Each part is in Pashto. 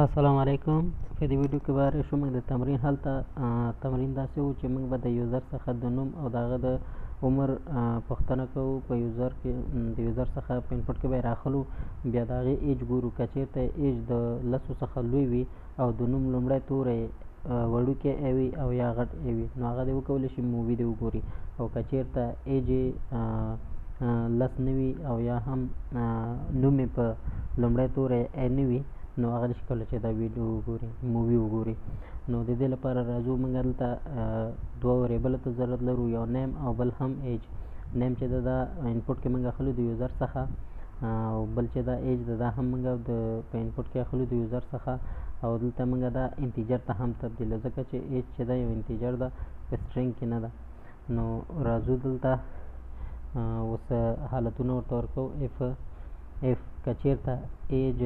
السلام علیکم. په دې ویډیو کې به راشو موږ د تمرین حل ته. تمرین داسې و چې موږ به د user څخه د نوم او د هغه د عمر پوښتنه کوو. په user کې د user څخه په input کې به یې راخلو، بیا د هغې age ګورو. که چېرته age د 10 څخه لوی وي او د نوم لومړی توری وړوکی a وي او یا غټ A وي، نو هغه دې وکولی شي movie دې وګوري، او که چېرته age یې 10 نه وي او یا هم نوم یې په لومړی توری A نه وي، نو هغه نشي کولی چې دا ویډیو وګوري، movie وګوري. نو د دې لپاره راځو، موږ دلته دوه variable ته ضرورت لرو، یو name او بل هم age. name چې ده دا input کې موږ اخلو د user څخه، او بل چې دا age ده دا هم موږ د په input کې اخلو د user څخه، او دلته موږ دا integer ته هم تبدیلو، ځکه چې age چې ده یو integer ده، په string کې نه ده. نو راځو دلته اوس حالتونه ورته ورکوو. If که چېرته age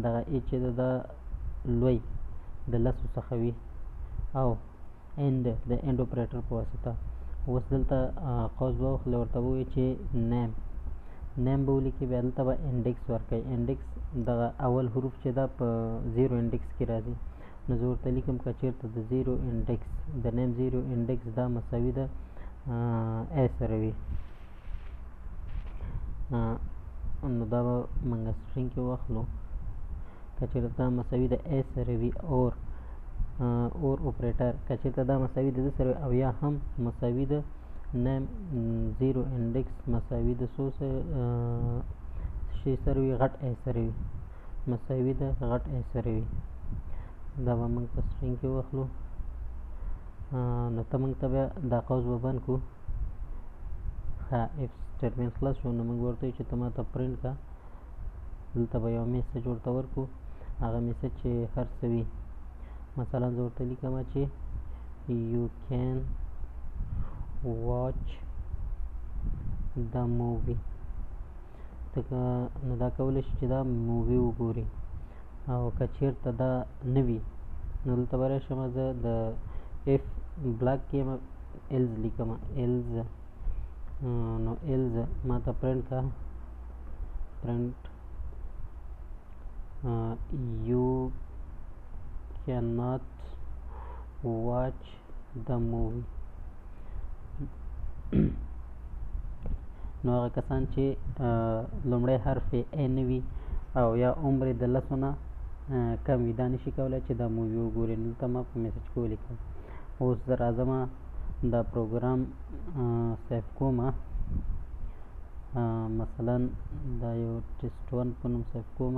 دغه age چې ده دا لوی د 10 څخه وي او and د and operator په واسطه، اوس دلته قوس به واخلې، ورته ووایي چې name به ولیکي، بیا دلته به index ورکوي. index دغه اول حروف چې ده په zero index کې راځي. نو زه ورته لیکم که چېرته د zero index د name zero index دا مساوي ده A سره وي، نو دا به موږ string کې واخلو. که چېرته دا مساوي د A سره وي or operator، که چېرته دا مساوي د ده سره وي او یا هم مساوي د name zero index مساوي د څو شي سره وي، غټ A سره وي، مساوي د غټ A سره وي، دا به موږ په string کې واخلو. نو ته موږ ته بیا دا قوس به بند کړو. ښه، if statement خلاص شو، نو موږ ورته وایو چې ته ماته پرینټ کړه. دلته به یو message ورته ورکړو، هغه message چې هر څه وي. مثلا زه ورته لیکم چې you can watch the movie، نو دا کولی شي چې دا movie وګوري. او که چېرته دا نه وي، نو دلته به راشم، زه د if block کې یم، else لیکم، else. نو else ما ته پرینټ کا، print you cannot watch the movie. نو هغه کسان چې لومړی حرف یې A نه وي او یا عمر یې د 10 نه کم وي، دا نشي کولی چې دا movie وګوري. نو دلته ما په message کې ولیکل. اوس زه راځم دا پروګرام save کوم، مثلا دا یو test one په نوم save کوم،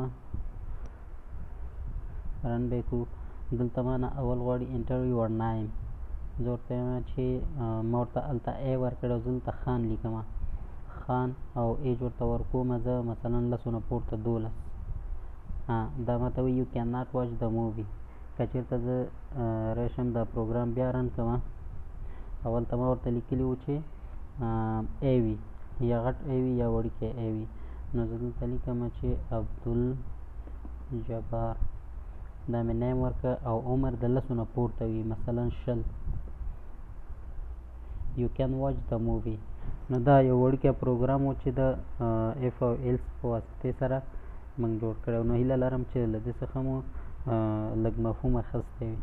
run به یې کړو. دلته ما نه اول غواړي enter your name. زه ورته وایم چې ما ورته هلته A ورکړی او زه دلته خان لیکم، خان، او age ورته ورکوم زه مثلا 10 نه پورته 12. دا ما ته وایي you can not watch the movie. که چېرته زه راشم دا پروګرام بیا run کړم، اول ته ما ورته لیکلي وو چې A وي، یا غټ A وي یا وړوکی A وي. نو زه دلته لیکم چې عبدالجبار، دا مې name ورکړه، او عمر د 10 نه پورته وي، مثلا 20. you can watch the movie. نو دا یو وړوکی پروګرام و چې د if او else په واسطې سره موږ جوړ کړی. نو هیله لرم چې له دې څخه مو لږ مفهوم اخیستی وي.